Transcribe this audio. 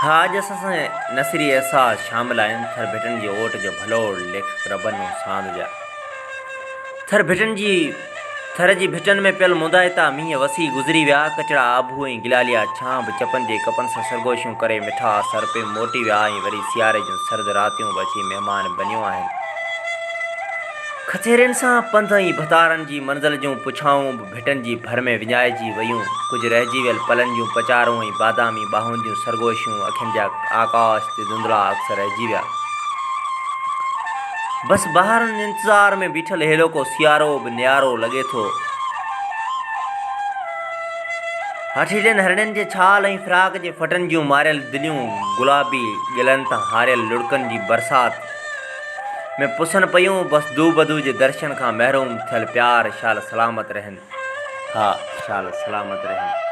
ها اڄ اسان سان نثري احساس شامل آهن ٿر ڀٽن جي اوٽ جو ڀلوڙ ليکڪ ربنو ساند جا. ٿر ڀٽن جي ٿر جي ڀٽن ۾ پيل مندائتا مينهن وسي گذري ويا، ڪچڙا آڀو ۽ گلاليا ڇانڀ چپن جي ڪپن سان سرگوشيون ڪري مٺا سر پي موٽي ويا ۽ وري سياري جون سرد راتيون به اچي مهمان بنيون آهن. کٿيرين سان پنڌ ۽ ڀتارن جي منزل جون پڇائون به ڀٽن جي ڀر ۾ وڃائجي ويون. ڪجهه رهجي ويل پلن جون پچارون ۽ بادامي ٻانهن جون سرگوشيون اکين جا آڪاش تي ڌنڌلا عڪس رهجي ويا. بس بهارن انتظار ۾ بيٺل هيلوڪو سيارو به نيارو لڳي ٿو. هٺيلين هرڻين جي ڇال ۽ فراق جي ڦٽن جون ماريل دليون گلابي ڳلن تان هاريل لڙڪن جي برسات ۾ پسن پيون، بس دوبدو جي درشن کان محروم ٿيل پيار شال سلامت رهن، ها شال سلامت رهن.